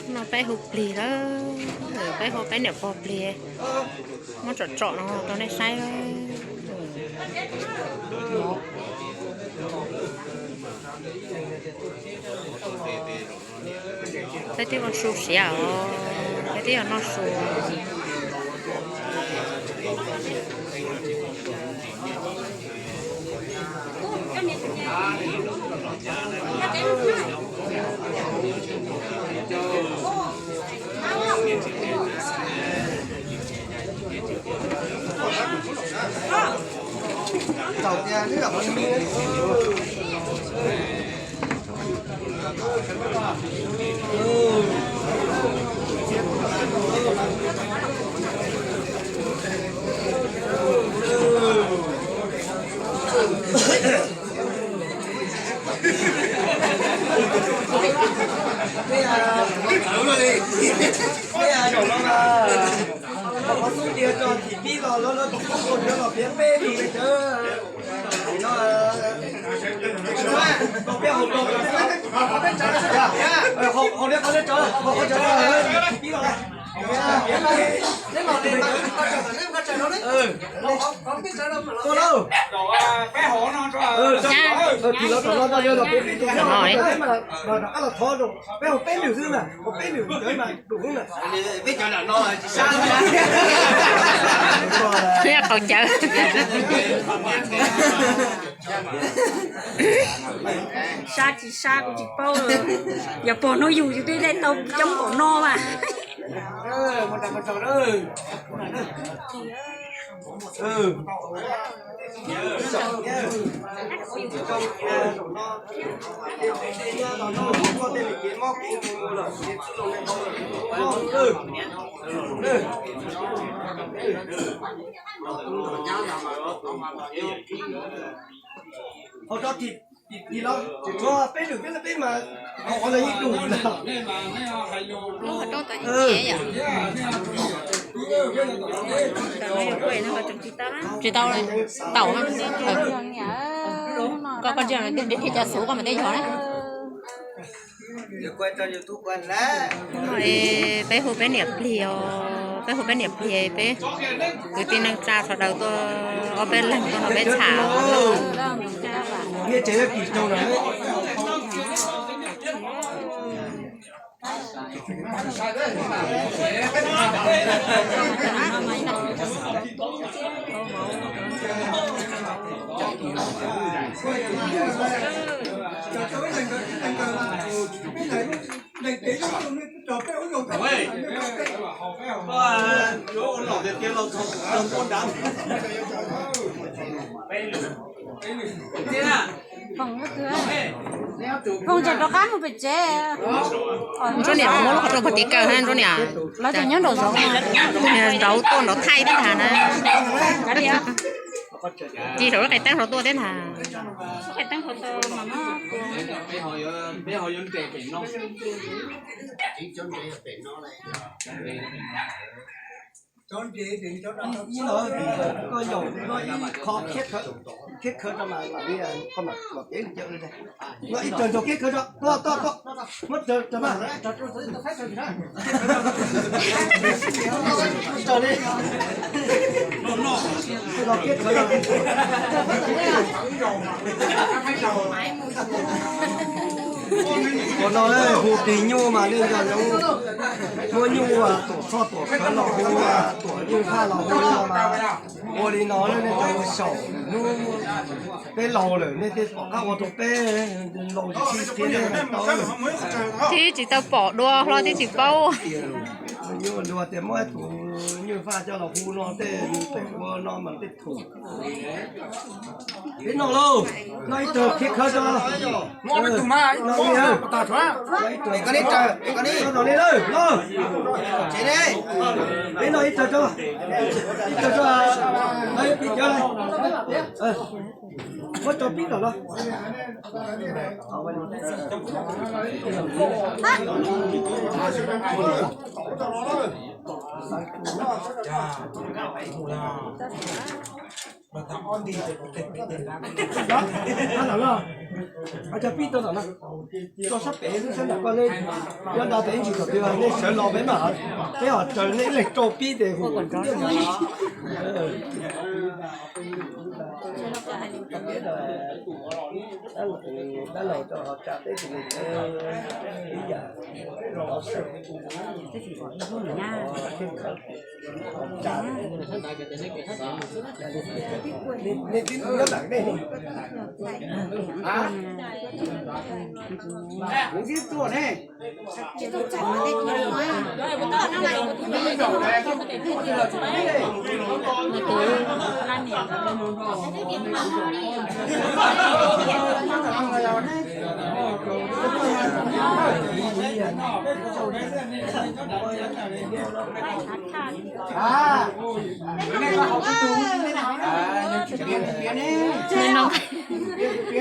No peb hu plig lawm, peb hu peb niam pog plig, muab tsom tsom no rau nej saib. Peb twb ua su siav os, peb twb yuav noj su. Peb hu peb lwm xwb na, hu peb lwm ntawd mas. Qau cawv. Sab tsis sab kuv tsis paub. Yog pog hnub yug yus twb tau coob npaum no mas. Hos rau tim tim los tseem tshuav peb lwm peb, peb mas qhov qhov ntawd yeej dum lawm. Tsis tau, taum. Koj, koj tsis ib co xub koj mas twb yog na. Peb hu peb niam plig os, peb hu peb niam plig, peb kwv tij neej tsa sawv daws tuaj ob peb leeg tuaj nrog peb tsham. Foom, ces rov qab mus pem tsev. Ntsuab niam muab lub qhov rooj puag tim kaw na Ntsuab niam. Lawv tseem nyob nraum zoov, nraud tuaj nraud thaij thiab ntag na. Ci saum lub qe teeb saud tuaj thiab ntag. Lub qe teeb saud tau mas. Ib no koj yaum no ib qho khiab khawv, khiab khawv rau mas mam li koj mam mam peb li cawv li. No ib raws nraug khiab khawv rau, tuaj tuaj tuaj, muab raws raws mas. Raws li. No khiab khawv rau. Qhov no hu plig nyuj mas nej nco ntsoov, muab nyuj tuam txhoj tuam khawv los hu, tuam nyuj faj los hu no mas. Ua li no nej cov saum hnub peb laus lawm nej thiaj pom qab ua rau peb laus tsis sib thiab nej tau. Thiab tsis tau pom dua hlo thiab tsis paub. Nyuj luag tias muab tus nyuj faj coj los hu no tej yus pem ua no mas tej thum. Peb noj lauj, noj ib tug khiab khawv tso. Noj ib tug mas, noj ib tug, noj ib tug, noj li lawm los. Peb noj ib tug tso, ib tug tso, pib cov, muab tso pib los los. Cov pib tau tom no, tso sab pem lub sab nram koj, nej nyob nrad tes ib ntsis kom twg nej sawv los peb mam, peb ho raws nej ib leeg rau pib tes hu. Dab laug rau ho tsa teb tus ib yam.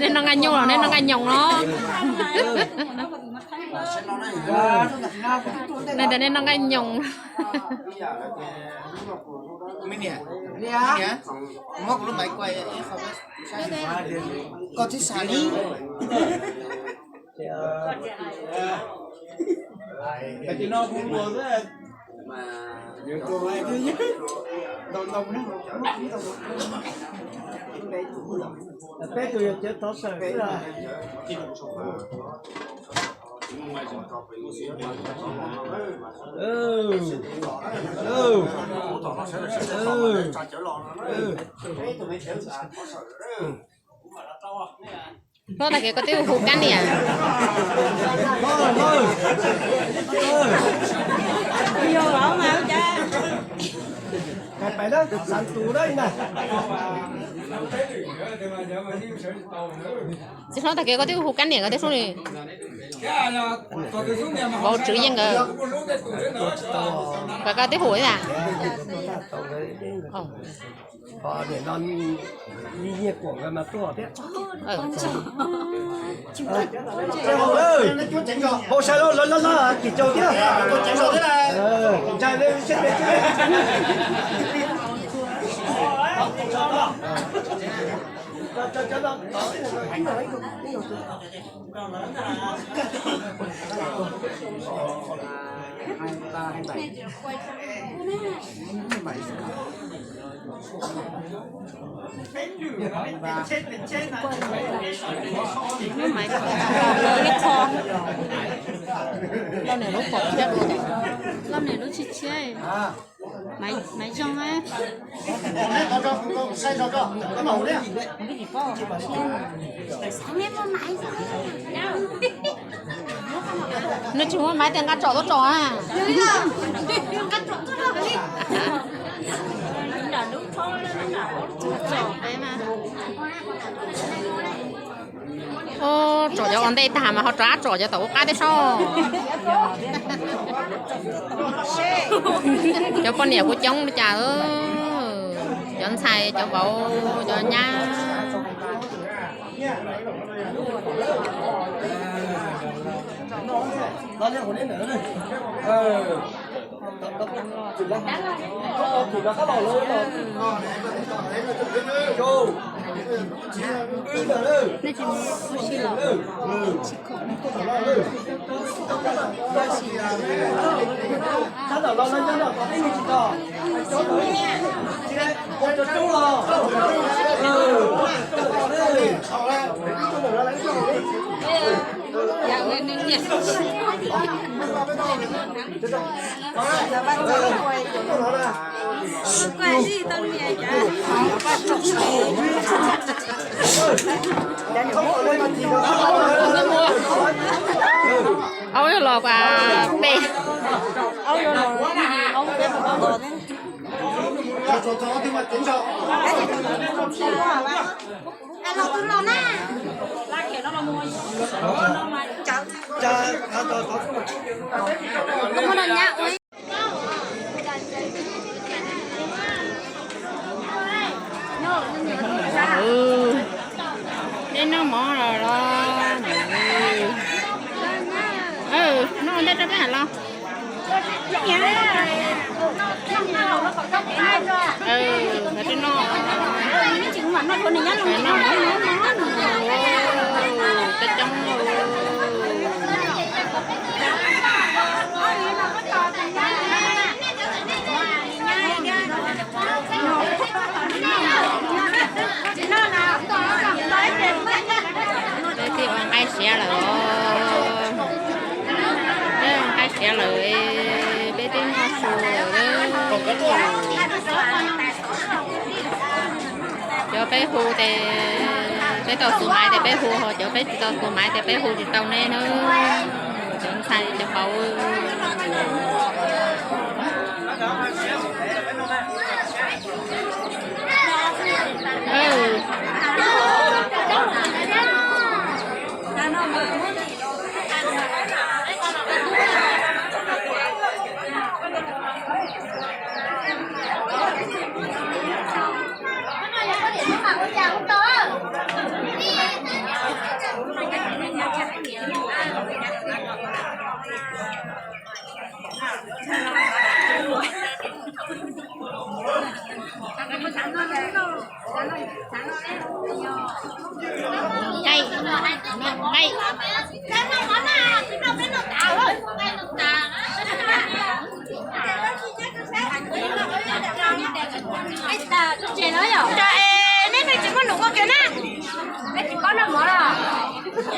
Nej noj nqaij nyoos los nej noj nqaij nyoos los? Nej tias nej noj nqaij nyoos. Koj twb xav li. Peb tus yog cov tov sawm xwb. Hnub tag kis koj twb hu kab niam. Txiv hlob tag kis koj twb hu kab niam nkawd tej xub li. Vauv Tswv Yeej nkawd. Nkawd koj twb hu ib yam. Hauv sai lawv laj laj kim caug thiab. Hnub Maiv ib qho, loj niam lub pom tshiab, loj niam lub tshiab tshiab. Maiv zoo. Nws tsis muaj maiv tias nqa tsom tuaj tsom a. Tsom cov ua ntej tag mas ho rov qab tsom cov tom ub qab thiab soj. Cov poj niam kuv coob li cas, cov ntxhais, cov vauv, cov nyab. Nej tsis muaj ub si los tsis khom. Aub yuav los pas peb. Neb noj mov los los? Noj ntej rau peb hais los. Noj, noj, coob coob. Peb twb ua nqaij siav lawm os. Peb ua nqaij siav lawm, peb twb noj su lawm. Cov peb hu ces peb tau xu maiv ces peb hu, ho cov peb tsis tau xu maiv ces peb hu tsis tau nej na. Cov ntxhais cov hauv.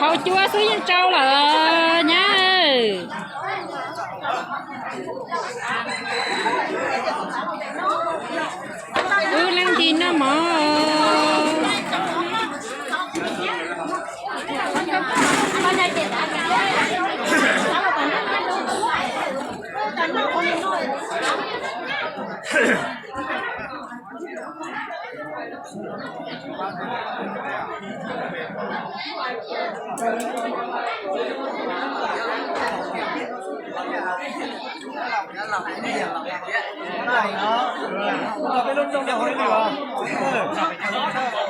Hau cua xwb yeej tsau lawm nyab. Wb leej ti noj mov.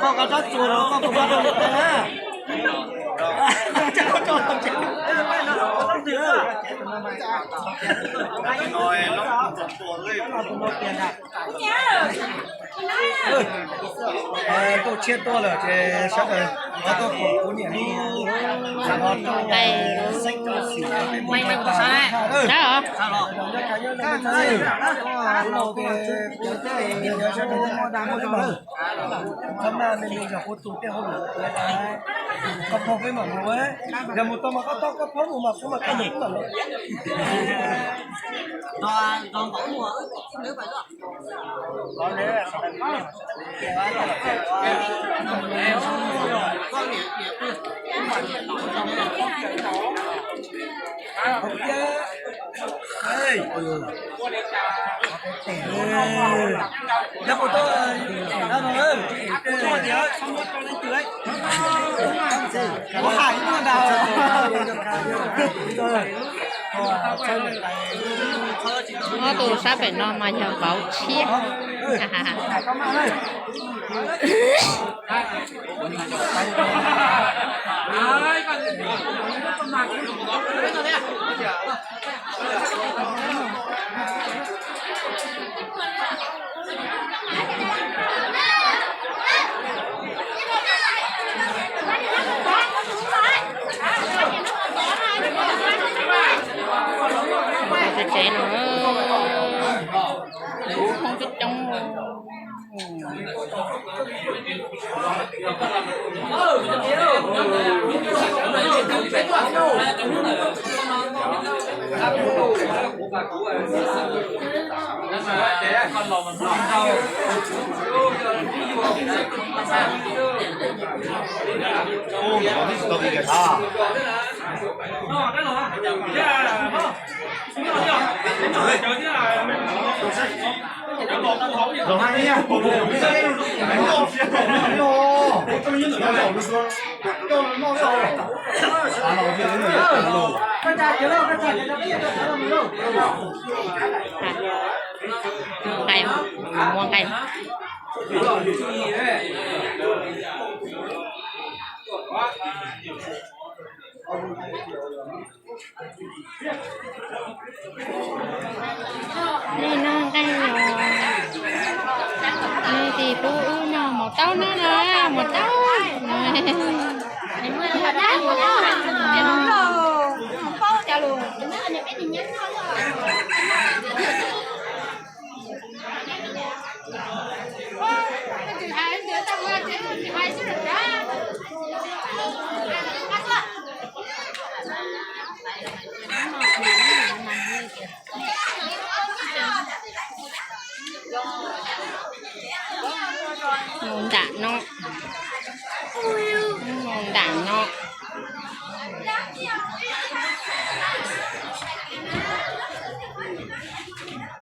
Koj kov tsab tsuas los koj kuv pab rau lwm tus na. Nkauj tshiab tuaj lawm ces sawv daws qhov tuaj pom kuv niam li. Koj phob peb mam mus, yog mus tau mas koj tau koj phob mus mas kuv mam koj mus kuv mam los. Ob tug sab pem no mas yog vauv tshiab. Tsev no, kuv hoob coob coob. Nqaij, muab nqaij. Nej noj nqaij los, nej tis pub wb noj mov taub no na, mov taub. Mus nram no, mus nram no.